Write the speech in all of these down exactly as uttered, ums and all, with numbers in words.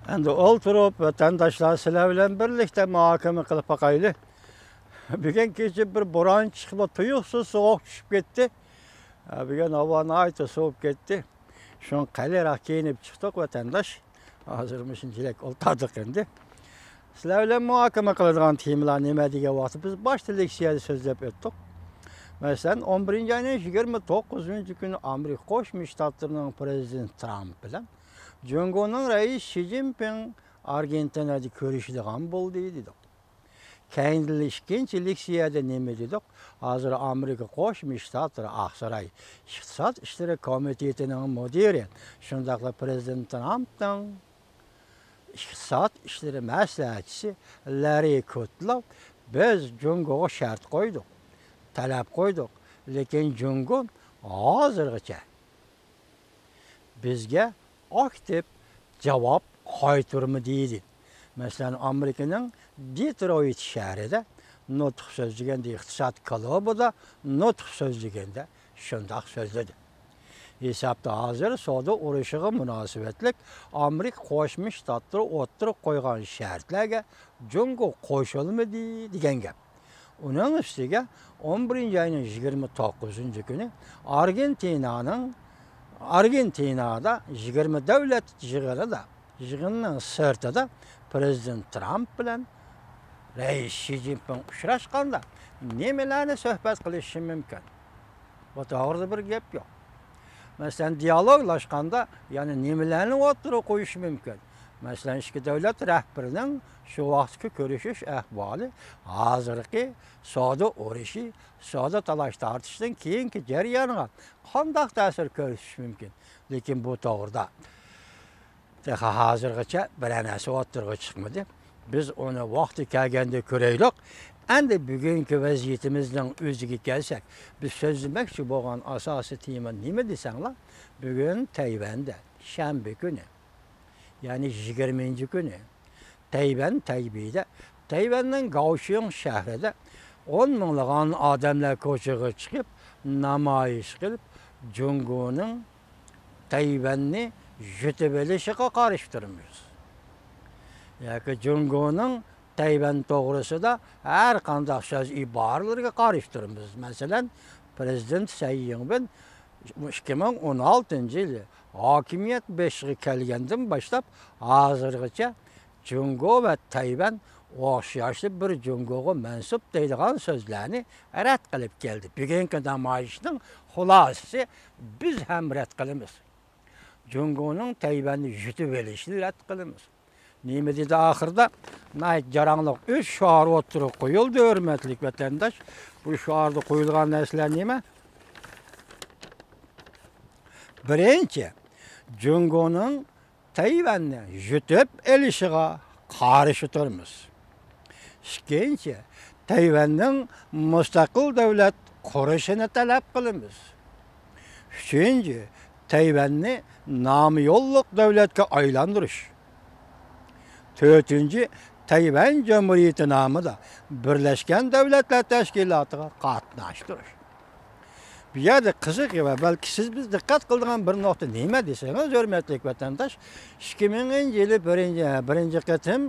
ئەمدى ئولتۇرۇپ، ۋەتەنداشلار، سىلەر بىلەن بىرلىكتە مۇھاكىمە قىلىپ باقايلى. بۈگۈن كېچە بىر بوران چىقىپلا، تۇيۇقسىز سوغۇق چۈشۈپ كەتتى. ھە، بۈگۈن ھاۋا ناھايىتى سوۋۇپ كەتتى. شۇڭا قېلىنراق كىيىنىپ چىقتۇق، ۋەتەنداش. ھازىر مۇشۇنچىلىك ئولتۇردۇق ئەمدى. سىلەر بىلەن مۇھاكىمە قىلىدىغان تېمىلار نېمە دېگەن ۋاقىتتا، بىز باشتا لېكسىيەدە سۆزلەپ ئۆتتۇق. مەسىلەن، ئون بىرىنچى ئاينىڭ يىگىرمە توققۇزىنچى كۈنى ئامېرىكا قوشما شتاتلىرىنىڭ پىرېزىدېنتى ترامپ بىلەن جۇڭگونىڭ رەئىسى شى جىنپىڭ ئارگېنتىنادا كۆرۈشىدىغان بولدى، دېدۇق. كەينىدىن ئىككىنچى لېكسىيەدە نېمە دېدۇق؟ ھازىر ئامېرىكا قوشما شتاتلىرى ئاقساراي ئىقتىساد ئىشلىرى كومىتېتىنىڭ مۇدىرى، شۇنداقلا پىرېزىدېنت ترامپنىڭ ئىقتىساد ئىشلىرى مەسلىھەتچىسى لاررى كۇدلوف، بىز جۇڭگوغا شەرت قويدۇق، تەلەپ قويدۇق، لېكىن جۇڭگو ھازىرغىچە بىزگە ئاكتىپ جاۋاب قايتۇرمىدى، دېدى. مەسىلەن، ئامېرىكىنىڭ دېترويت شەھىرىدە نۇتۇق سۆزلىگەندە، ئىقتىساد كۇلۇبىدا نۇتۇق سۆزلىگەندە شۇنداق سۆزلىدى. ھېسابتا ھازىر سودا ئۇرۇشىغا مۇناسىۋەتلىك ئامېرىكا قوشما شتاتلىرى ئوتتۇرىغا قويغان شەرتلەرگە جۇڭگو قوشۇلمىدى دېگەن گەپ. ئۇنىڭ ئۈستىگە ئون بىرىنچى ئاينىڭ يىگىرمە توققۇزىنچى كۈنى ئارگېنتىنانىڭ، ئارگېنتىنادا يىگىرمە دۆلەت يىغىنىدا، يىغىننىڭ سىرتىدا پىرېزىدېنت ترامپ بىلەن رەئىس شى جىنپىڭ ئۇچراشقاندا نېمىلەرنى سۆھبەت قىلىشى مۇمكىن؟ بۇ توغرىدا بىر گەپ يوق. مەسىلەن، دىيالوگلاشقاندا يەنە نېمىلەرنى ئوتتۇرىغا قويۇش مۇمكىن؟ مەسىلەن، ئىككى دۆلەت رەھبىرىنىڭ شۇ ۋاقىتتىكى كۆرۈشۈش ئەھۋالى، ھازىرقى سودا ئۇرۇشى، سودا تالاش-تارتىشتىن كېيىنكى جەريانغا قانداق تەسىر كۆرسىتىشى مۇمكىن؟ لېكىن بۇ توغرىدا تېخى ھازىرغىچە بىرەر نەرسە ئوتتۇرىغا چىقمىدى. بىز ئۇنى ۋاقتى كەلگەندە كۆرەيلۇق. ئەمدى بۈگۈنكى ۋەزىيىتىمىزنىڭ ئۆزىگە كەلسەك، بىز سۆزلىمەكچى بولغان ئاساسىي تېما نېمە دېسەڭلار، بۈگۈن تەيۋەندە شەنبە كۈنى، يەنى يىگىرمىنچى كۈنى، تەيۋەن تەيبېيدە، تەيۋەننىڭ گاۋشىڭ شەھىرىدە ئون مىڭلىغان ئادەملەر كوچىغا چىقىپ، نامايىش قىلىپ، جۇڭگونىڭ تەيۋەننى يۇتۇۋېلىشىغا قارشى تۇرىمىز. ياكى جۇڭگونىڭ تەيۋەن توغرىسىدا ھەر قانداق سۆز ئىبارىلىرىگە قارشى تۇرىمىز. مەسىلەن، پىرېزىدېنت سەي يىڭۋېن ئىككى مىڭ ئون ئالتىنچى يىلى ھاكىمىيەت بېشىغا كەلگەندىن باشلاپ ھازىرغىچە جۇڭگو ۋە تەيۋەن ئوخشاشلا بىر جۇڭگوغا مەنسۇپ دەيدىغان سۆزلەرنى رەت قىلىپ كەلدى. بۈگۈنكى نامايىشنىڭ خۇلاسىسى، بىز ھەم رەت قىلىمىز. جۇڭگونىڭ تەيۋەننى يۇتۇۋېلىشىنى رەت قىلىمىز. نېمە دېدى ئاخىرىدا؟ ناھايىتى جاراڭلىق ئۈچ شوئار ئوتتۇرىغا قويۇلدى، ھۆرمەتلىك ۋەتەنداش. بۇ شوئاردا قويۇلغان نەرسىلەر نېمە؟ بىرىنچى، جۇڭگونىڭ تەيۋەننى يۇتۇپ ئېلىشىغا قارشى تۇرىمىز. ئىككىنچى، تەيۋەننىڭ مۇستەقىل دۆلەت قۇرۇشىنى تەلەپ قىلىمىز. ئۈچىنچى، تەيۋەننى نامىيوللۇق دۆلەتكە ئايلاندۇرۇش. تۆتىنچى، تەيۋەن جۇمھۇرىيىتى نامىدا بىرلەشكەن دۆلەتلەر تەشكىلاتىغا قاتناشتۇرۇش. بۇ يەردە قىزىق ۋە بەلكى سىز بىز دىققەت قىلىدىغان بىر نۇقتا نېمە دېسىڭىز، ھۆرمەتلىك ۋەتەنداش، ئىككى مىڭىنچى يىلى بىرىنچى، بىرىنچى قېتىم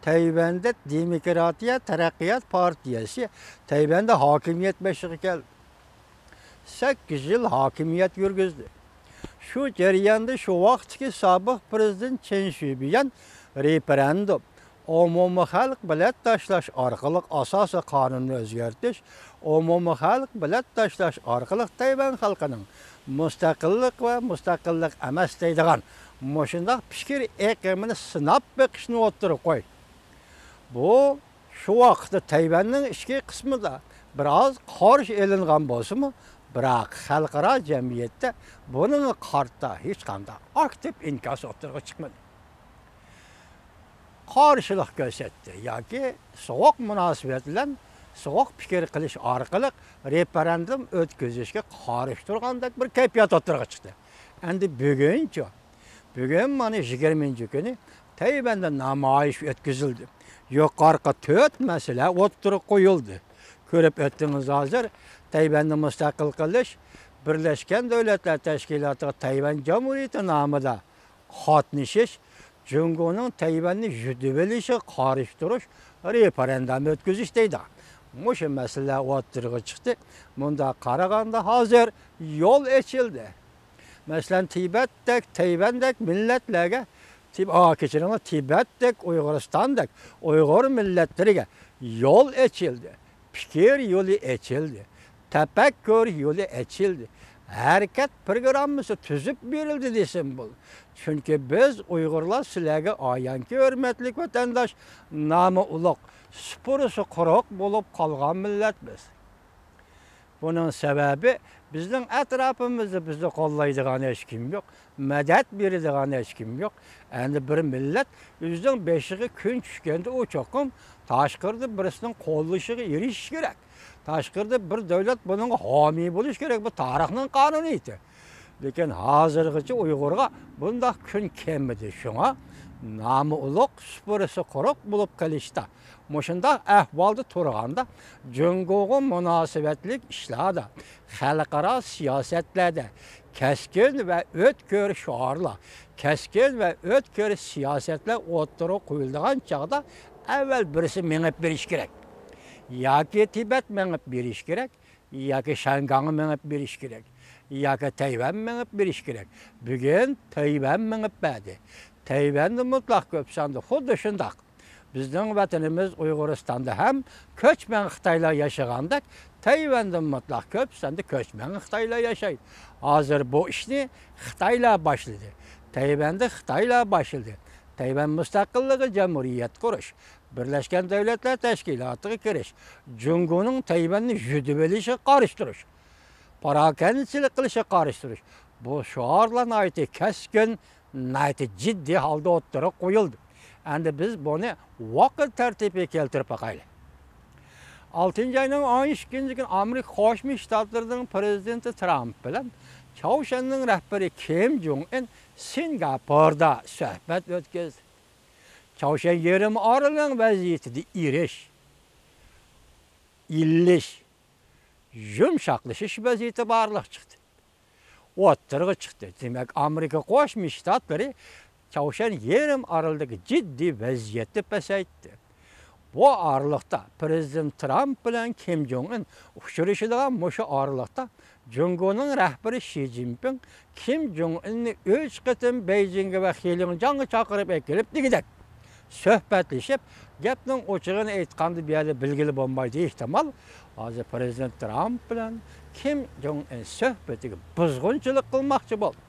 تەيۋەندە دېموكراتىيە تەرەققىيات پارتىيەسى تەيۋەندە ھاكىمىيەت بېشىغا كەلدى. سەككىز يىل ھاكىمىيەت يۈرگۈزدى. شۇ جەرياندا شۇ ۋاقىتتىكى سابىق پىرېزىدېنت چېن شۈبيەن رېفېرېندۇم، ئومۇمىي خەلق بېلەت تاشلاش ئارقىلىق ئاساسىي قانۇننى ئۆزگەرتىش، ئومۇمىي خەلق بېلەت تاشلاش ئارقىلىق تەيۋەن خەلقىنىڭ مۇستەقىللىق ۋە مۇستەقىللىق ئەمەس دەيدىغان مۇشۇنداق پىكىر ئېقىمىنى سىناپ بېقىشنى ئوتتۇرىغا قويدى. بۇ شۇ ۋاقىتتا تەيۋەننىڭ ئىچكى قىسمىدا بىر ئاز قارشى ئېلىنغان بولسىمۇ، بىراق خەلقئارا جەمئىيەتتە بۇنىڭغا قارىتا ھېچقانداق ئاكتىپ ئىنكاس ئوتتۇرىغا چىقمىدى. قارشىلىق كۆرسەتتى ياكى سوغۇق مۇناسىۋەت بىلەن سوغۇق پىكىر قىلىش ئارقىلىق رېفېرېندۇم ئۆتكۈزۈشكە قارشى تۇرغاندەك بىر كەيپىيات ئوتتۇرىغا چىقتى. ئەمدى بۈگۈنچۇ؟ بۈگۈن مانا يىگىرمىنچى كۈنى تەيۋەندە نامايىش ئۆتكۈزۈلدى. يۇقىرىقى تۆت مەسىلە ئوتتۇرىغا قويۇلدى. كۆرۈپ ئۆتتىڭىز ھازىر، تەيۋەننى مۇستەقىل قىلىش، بىرلەشكەن دۆلەتلەر تەشكىلاتىغا تەيۋەن جۇمھۇرىيىتى نامىدا قاتنىشىش، جۇڭگونىڭ تەيۋەننى يۇتۇۋېلىشىغا قارشى تۇرۇش، رېفېرېندۇم ئۆتكۈزۈش دەيدۇ. مۇشۇ مەسىلىلەر ئوتتۇرىغا چىقتى. مۇنداق قارىغاندا ھازىر يول ئېچىلدى. مەسىلەن، تىبەتتەك، تەيۋەندەك مىللەتلەرگە، تىب-، ئا، كەچۈرۈڭلار، تىبەتتەك، ئۇيغۇرىستاندەك ئۇيغۇر مىللەتلىرىگە يول ئېچىلدى. پىكىر يولى ئېچىلدى. تەپەككۇر يولى ئېچىلدى. ھەرىكەت پىروگراممىسى تۈزۈپ بېرىلدى دېسەم بولىدۇ. چۈنكى بىز ئۇيغۇرلار سىلەرگە ئايانكى، ھۆرمەتلىك ۋەتەنداش، نامى ئۇلۇغ، سۇپرىسى قۇرۇق بولۇپ قالغان مىللەتمىز. بۇنىڭ سەۋەبى، بىزنىڭ ئەتراپىمىزدا بىزنى قوللايدىغان ھېچكىم يوق، مەدەت بېرىدىغان ھېچكىم يوق. ئەمدى بىر مىللەت ئۆزىنىڭ بېشىغا كۈن چۈشكەندە، ئۇ چوقۇم تاشقىرىدا بىرسىنىڭ قوللىشىغا ئېرىشىشى كېرەك. تاشقىرىدا بىر دۆلەت بۇنىڭغا ھامىي بولۇشى كېرەك. بۇ تارىخنىڭ قانۇنىيىتى. لېكىن ھازىرغىچە ئۇيغۇرغا بۇنداق كۈن كەلمىدى. شۇڭا نامى ئۇلۇغ، سۇپرىسى قۇرۇق بولۇپ قېلىشتا، مۇشۇنداق ئەھۋالدا تۇرغاندا، جۇڭگوغا مۇناسىۋەتلىك ئىشلاردا، خەلقئارا سىياسەتلەردە كەسكىن ۋە ئۆتكۈر شوئارلار، كەسكىن ۋە ئۆتكۈر سىياسەتلەر ئوتتۇرىغا قويۇلىدىغان چاغدا، ئەۋۋەل بىرسى مېڭىپ بېرىشى كېرەك. ياكى تىبەت مېڭىپ بېرىشى كېرەك، ياكى شياڭگاڭ مېڭىپ بېرىشى كېرەك، ياكى تەيۋەن مېڭىپ بېرىشى كېرەك. بۈگۈن تەيۋەن مېڭىپ بەردى. تەيۋەندە مۇتلەق كۆپ ساندا خۇددى شۇنداق، بىزنىڭ ۋەتىنىمىز ئۇيغۇرىستاندا ھەم كۆچمەن خىتايلار ياشىغاندەك، تەيۋەندە مۇتلەق كۆپ ساندا كۆچمەن خىتايلار ياشايدۇ. ھازىر بۇ ئىشنى خىتايلار باشلىدى. تەيۋەندە خىتايلار باشلىدى. تەيۋەن مۇستەقىللىقى جۇمھۇرىيەت قۇرۇش، بىرلەشكەن دۆلەتلەر تەشكىلاتىغا كىرىش، جۇڭگونىڭ تەيۋەننى يۇتۇۋېلىشىغا قارشى تۇرۇش، پاراكەندىچىلىك قىلىشىغا قارشى تۇرۇش، بۇ شوئارلار ناھايىتى كەسكىن، ناھايىتى جىددىي ھالدا ئوتتۇرىغا قويۇلدى. ئەمدى بىز بۇنى ۋاقىت تەرتىپىگە كەلتۈرۈپ باقايلى. ئالتىنچى ئاينىڭ ئون ئىككىنچى كۈنى ئامېرىكا قوشما شتاتلىرىنىڭ پىرېزىدېنتى ترامپ بىلەن چاۋشيەننىڭ رەھبىرى كىم جوڭ ئىن سىنگاپوردا سۆھبەت ئۆتكۈزدى. چاۋشيەن يېرىم ئارىلىنىڭ ۋەزىيىتىدە ئېرىش، ئىللىش، يۇمشاقلىشىش ۋەزىيىتى بارلىققا چىقتى. ئوتتۇرىغا چىقتى. دېمەك، ئامېرىكا قوشما شتاتلىرى چاۋشيەن يېرىم ئارىلىدىكى جىددىي ۋەزىيەتنى پەسەيتتى. بۇ ئارىلىقتا پىرېزىدېنت ترامپ بىلەن كىم جوڭ ئىن ئۇچرىشىدىغان مۇشۇ ئارىلىقتا جۇڭگونىڭ رەھبىرى شى جىنپىڭ كىم جوڭ ئىننى ئۈچ قېتىم بېيجىڭگە ۋە خېلىڭجاڭغا چاقىرىپ ئەكېلىپ دېگۈدەك سۆھبەتلىشىپ، گەپنىڭ ئوچۇقىنى ئېيتقاندا، بۇ يەردە بىلگىلى بولمايدۇ، ئېھتىمال، ھازىر پىرېزىدېنت ترامپ بىلەن كىم جوڭ ئىن سۆھبىتىگە بۇزغۇنچىلىق قىلماقچى بولدى.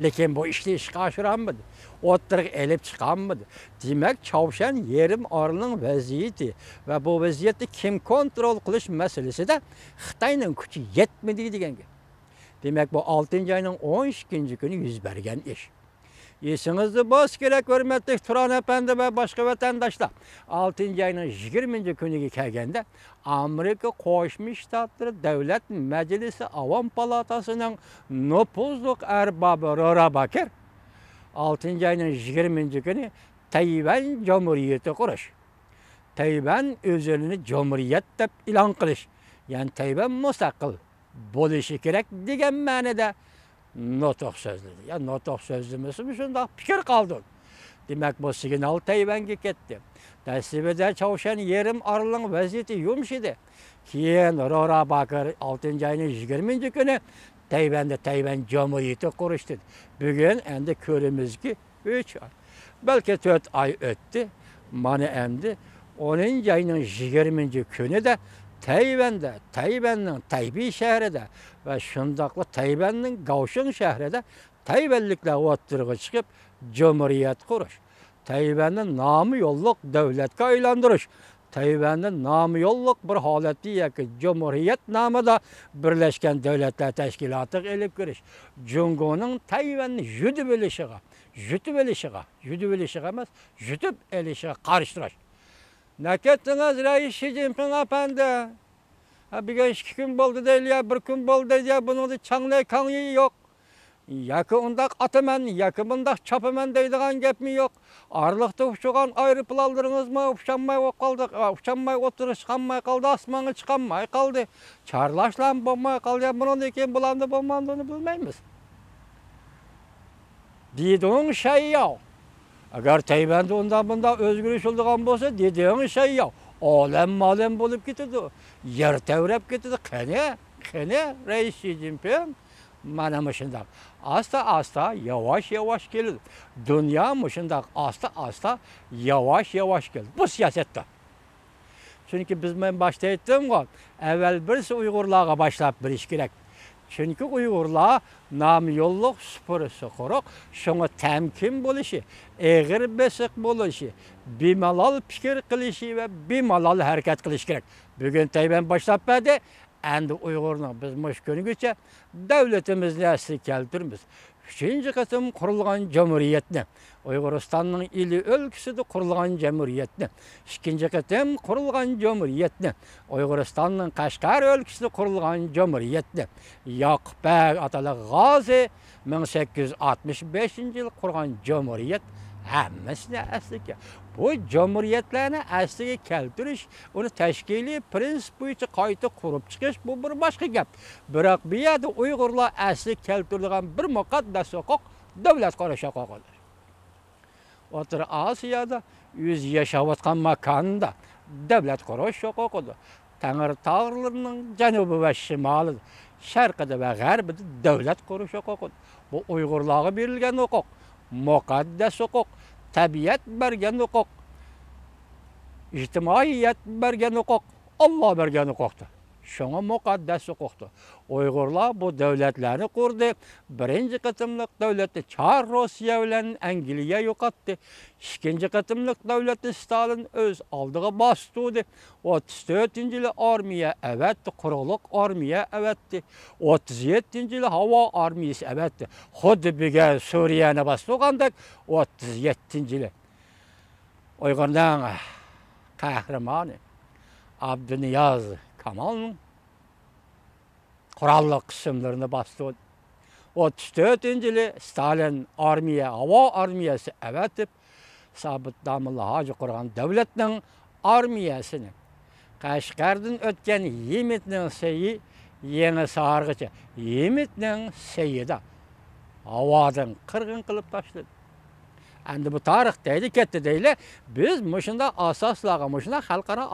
لېكىن بۇ ئىشنى ئىشقا ئاشۇرالمىدى. ئوتتۇرىغا ئېلىپ چىقالمىدى. دېمەك، چاۋشيەن يېرىم ئارىلىنىڭ ۋەزىيىتى ۋە بۇ ۋەزىيەتنى كىم كونترول قىلىش مەسىلىسىدە خىتاينىڭ كۈچى يەتمىدى دېگەن گەپ. دېمەك، بۇ ئالتىنچى ئاينىڭ ئون ئىككىنچى كۈنى يۈز بەرگەن ئىش. ئېسىڭىزدە بولسا كېرەك، ھۆرمەتلىك تۇران ئەپەندى ۋە باشقا ۋەتەنداشلار، ئالتىنچى ئاينىڭ يىگىرمىنچى كۈنىگە كەلگەندە، ئامېرىكا قوشما شتاتلىرى دۆلەت مەجلىسى ئاۋام پالاتاسىنىڭ نوپۇزلۇق ئەربابى رورا باكىر ئالتىنچى ئاينىڭ يىگىرمىنچى كۈنى تەيۋەن جۇمھۇرىيىتى قۇرۇش، تەيۋەن ئۆزىنى جۇمھۇرىيەت دەپ ئېلان قىلىش، يەنى تەيۋەن مۇستەقىل بولۇشى كېرەك دېگەن مەنىدە نۇتۇق سۆزلىدى. يا نۇتۇق سۆزلىمىسىمۇ شۇنداق پىكىر قالدۇردى. دېمەك، بۇ سىگنال تەيۋەنگە كەتتى. دەسلىپىدە چاۋشيەن يېرىم ئارىلىنىڭ ۋەزىيىتى يۇمشىدى. كېيىن رورا باكىر ئالتىنچى ئاينىڭ يىگىرمىنچى كۈنى تەيۋەندە تەيۋەن جۇمھۇرىيىتى قۇرۇش دېدى. بۈگۈن ئەمدى كۆرىمىزكى، ئۈچ ئاي، بەلكى تۆت ئاي ئۆتتى. مانا ئەمدى ئونىنچى ئاينىڭ يىگىرمىنچى كۈنىدە تەيۋەندە، تەيۋەننىڭ تەيبېي شەھىرىدە ۋە شۇنداقلا تەيۋەننىڭ گاۋشىڭ شەھىرىدە تەيۋەنلىكلەر ئوتتۇرىغا چىقىپ، جۇمھۇرىيەت قۇرۇش، تەيۋەننى نامى يوللۇق دۆلەتكە ئايلاندۇرۇش، تەيۋەننى نامى يوللۇق بىر ھالەتتە ياكى جۇمھۇرىيەت نامىدا بىرلەشكەن دۆلەتلەر تەشكىلاتىغا ئېلىپ كىرىش، جۇڭگونىڭ تەيۋەننى يۈدۈۋېلىشىغا، يۇتۇۋېلىشىغا، يۈدۈۋېلىشىغا ئەمەس، يۇتۇپ ئېلىشىغا قارشى تۇرۇش. نەكەتتىڭىز رەئىس شى جىنپىڭ ئەپەندى. ھە، بۈگۈن ئىككى كۈن بولدى دەيلى يا، بىر كۈن بولدى دەيدۇ يا، بۇنىڭدا چاڭلەي كاڭيى يوق. ياكى ئۇنداق ئاتىمەن، ياكى بۇنداق چاپىمەن دەيدىغان گەپمۇ يوق. ئارىلىقتا ئۇچۇرغان ئايروپىلانلىرىڭىزمۇ ئۇچالماي قالدى، ئۇچالماي ئوتتۇرىغا چىقالماي قالدى، ئاسمانغا چىقالماي قالدى. چارلاشلارمۇ بولماي قالدى. يا بۇنىڭدىن كېيىن بۇلارنى بولمامدۇنى بىلمەيمىز. دىدۇڭ شەيياۋ، ئەگەر تەيۋەندە ئۇنداق مۇنداق ئۆزگىرىش بولىدىغان بولسا، دېدىڭ شەيياۋ، ئالەم مالەم بولۇپ كېتىدۇ، يەر تەۋرەپ كېتىدۇ. قېنى، قېنى، رەئىس شى جىنپىڭ مانا مۇشۇنداق ئاستا ئاستا، ياۋاش ياۋاش كېلىدۇ. دۇنيا مۇشۇنداق ئاستا ئاستا، ياۋاش ياۋاش كېلىدۇ. بۇ سىياسەتتە. چۈنكى بىز، مەن باشتا ئېيتتىمغۇ، ئەۋۋەل بىرسى ئۇيغۇرلارغا باشلاپ بېرىش كېرەك. چۈنكى ئۇيغۇرلار نامى يوللۇق، سۇپرىسى قۇرۇق، شۇڭا تەمكىن بولۇشى، ئېغىر بېسىق بولۇشى، بىمالال پىكىر قىلىشى ۋە بىمالال ھەرىكەت قىلىشى كېرەك. بۈگۈن تەيۋەن باشلاپ بەردى. ئەمدى ئۇيغۇرنىڭ، بىز مۇشۇ كۈنگىچە دۆلىتىمىزنى ئەسلىگە كەلتۈرىمىز. ئۈچىنچى قېتىم قۇرۇلغان جۇمھۇرىيەتنى، ئۇيغۇرىستاننىڭ ئىلى ئۆلكىسىدە قۇرۇلغان جۇمھۇرىيەتنى، ئىككىنچى قېتىم قۇرۇلغان جۇمھۇرىيەتنى، ئۇيغۇرىستاننىڭ قەشقەر ئۆلكىسىدە قۇرۇلغان جۇمھۇرىيەتنى، ياقۇپ بەگ ئاتالىق غازى مىڭ سەككىز يۈز ئاتمىش بەشىنچى يىل قۇرغان جۇمھۇرىيەت ھەممىسىنى ئەسلىگە، بۇ جۇمھۇرىيەتلەرنى ئەسلىگە كەلتۈرۈش، ئۇنى تەشكىلىي پىرىنسىپ بويىچە قايتا قۇرۇپ چىقىش، بۇ بىر باشقا گەپ. بىراق بۇ يەردە ئۇيغۇرلار ئەسلىگە كەلتۈرىدىغان بىر مۇقەددەس ھوقۇق، دۆلەت قۇرۇش ھوقۇقىدۇر. ئوتتۇرا ئاسىيادا ئۆزى ياشاۋاتقان ماكانىدا دۆلەت قۇرۇش ھوقۇقىدۇر. تەڭرى تاغلىرىنىڭ جەنۇبى ۋە شىمالىدا، شەرقىدە ۋە غەربىدە دۆلەت قۇرۇش ھوقۇقىدۇر. بۇ ئۇيغۇرلارغا بېرىلگەن ھوقۇق، مۇقەددەس ھوقۇق، تەبىئەت بەرگەن ھوقۇق، ئىجتىمائىيەت بەرگەن ھوقۇق، ئاللا بەرگەن ھوقۇقتۇر. شۇڭا مۇقەددەس ھوقۇقتۇر. ئۇيغۇرلار بۇ دۆلەتلەرنى قۇردى. بىرىنچى قېتىملىق دۆلەتنى چار روسىيە بىلەن ئەنگلىيە يوقاتتى. ئىككىنچى قېتىملىق دۆلەتنى ستالىن ئۆز ئالدىغا باستۇردى. ئوتتۇز تۆتىنچى يىلى ئارمىيە ئەۋەتتى، قۇرۇقلۇق ئارمىيە ئەۋەتتى. ئوتتۇز يەتتىنچى يىلى ھاۋا ئارمىيىسى ئەۋەتتى. خۇددى بۈگۈن سۈرىيەنى باستۇرغاندەك، ئوتتۇز يەتتىنچى يىلى ئۇيغۇرنىڭ قەھرىمانى ئابدۇنىياز كامالنىڭ قوراللىق قىسىملىرىنى باستۇردى. ئوتتۇز تۆتىنچى يىلى ستالىن ئارمىيە، ھاۋا ئارمىيەسى ئەۋەتىپ، سابىت داموللا ھاجى قۇرغان دۆلەتنىڭ ئارمىيەسىنى قەشقەردىن ئۆتكەن يىمىتنىڭ سېيى يېڭى سارغىچە، يىمىتنىڭ سېيىدا ھاۋادىن قىرغىن قىلىپ تاشلىدى. ئەمدى بۇ تارىخ دەيلى، كەتتى دەيلى. بىز مۇشۇنداق ئاساسلارغا، مۇشۇنداق خەلقئارا